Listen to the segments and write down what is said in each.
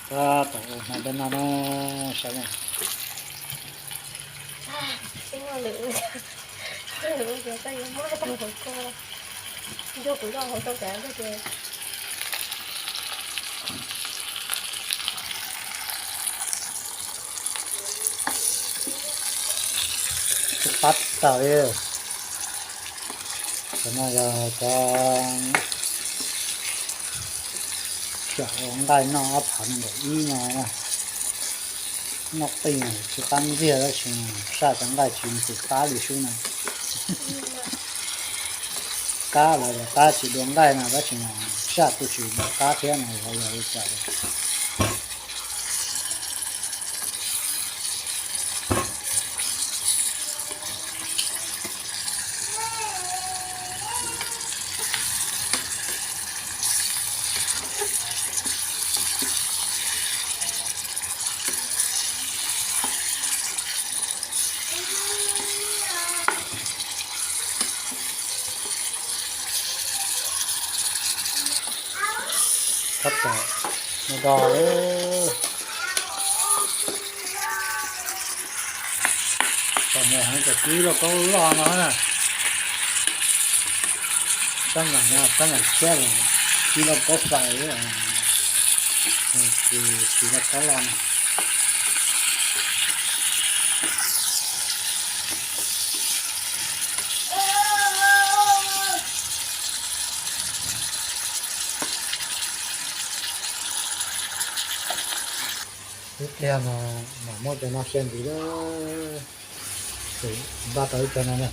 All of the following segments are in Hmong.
Tom ua hmo peb noj na, saib na. Tsis qab tawm li. Cov no yog cov tsam ua nqaij noj ob phav nees nkaum ib no. Noj qij tsis qab ntxiag tab sis saj cov nqaij tsis ntxim qab li sub na. Qab los yog qab tsis dua nqaij no tab sis saj kuj tsis qab thiab no los yog li cas. Thab tom no do. Tam no heev cov kib lauj kaub loj no na. Tab lam no tab lam tshiab los kib lauj kaub fais, kib lauj kaub loj no. Ib pliag no mam muab cov no xyaw ntxiv lawm, npaj tau ib co no na.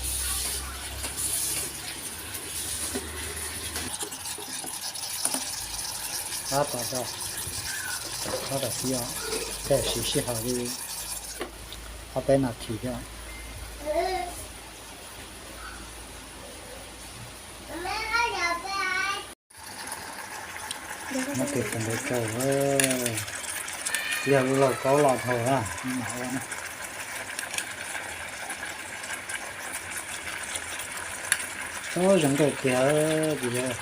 Tab tom, tab tom kib os, thiaj siv sij hawm li ob peb nas this thiab. Muab tus ntawd rau, yog lub lauj kaub los dhau na, mam ua na. Txhob zoo nkauj tiag, ces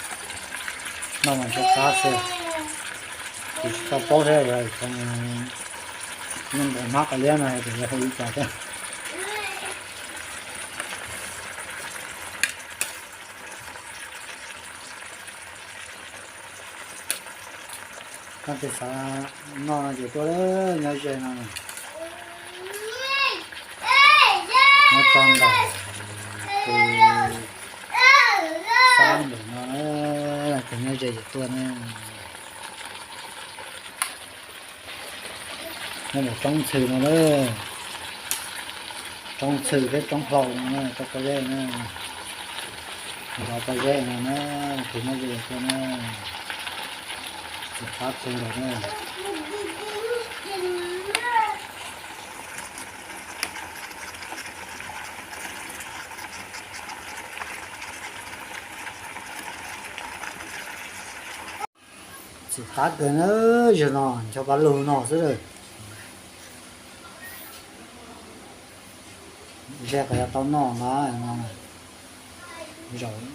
noj mas ntshe qab xwb. Ces tsis tau paub thiab, nyob nraum hmab qos liab no ces yuav hu li cas thiab. Koj tus xav noj no ces tuaj nyob ze no. Nyob tso ntawm tus xab ntawm no, tus nyob ze ces tuaj na. Nyob ntawm roob ntxhw no na, roob ntxhw thiab roob hlau no na, rau pob zeb na, zov pob zeb no na, tus nyob ze tuaj na, tus qab txhua ntawd na. Txiv qab kawg na, zaum no ncho pab lug no xwb lawm. Ze qhov yuav tau noj no, zaum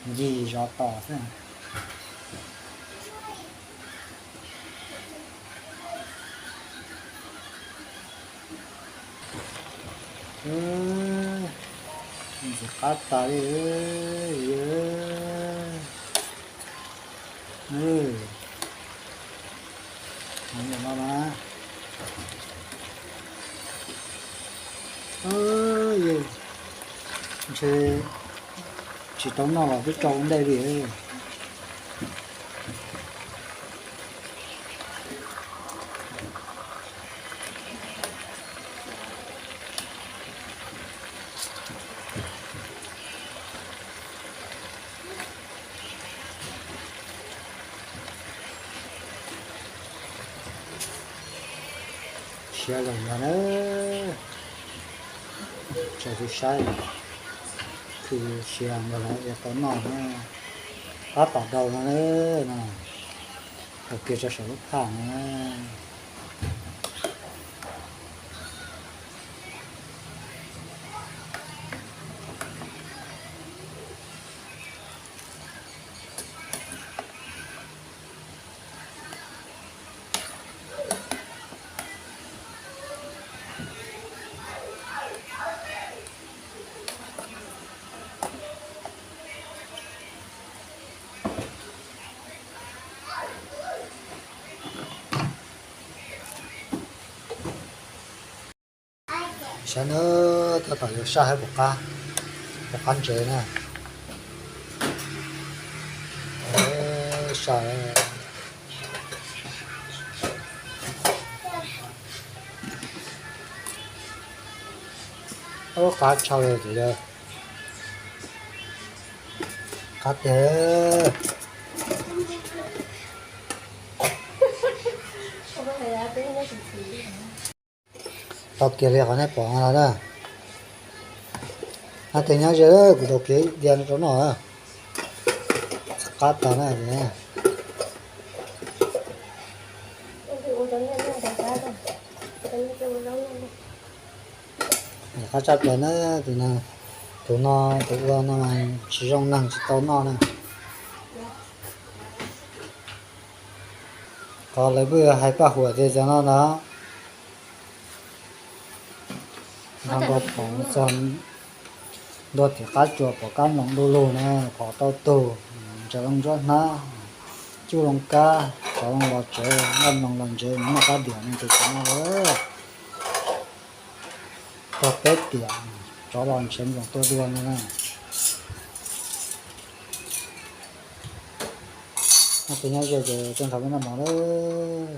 ncig zov tos xwb. Ntxim qab tas li. Ntshe tsis tau noj los twb tso ua ntej li. Siav los ntag na, tsis saib, khwv siav ntag los yuav tau noj na. Tab tom daus no na, haus kiag rau saum lub phaj na. Saib na, tab tom yuav saj hab puas qab, puas qab ntsev na. Saj, ub, qab tshaj li tus yawg, qab tiag. Tau kiag li qhov nej pom no na. Hab tes nyob ze, kuv tau kev dia rau noj, qab tag na. Qab tshaj plaws na, tus no, tus no tus ua no mas tsis zoo neeg tsis tau noj na. Qhov lawv pheej hais paj huam tias cov no na, nqa nkaus phom txog ntua tim qab tsuas pom kab mloog du lug na, phom tau tug, ntsaws loo ntsuab hnab, cuj loo kab, tov loo los tsev, noj mloog los ntsev, noj qab diam no ces cov no lawm. Tog peb tiam, tsov los ntshev nploos tuaj dua no na. Noj tes nyob ze ces tso nthav peb noj mov lawm.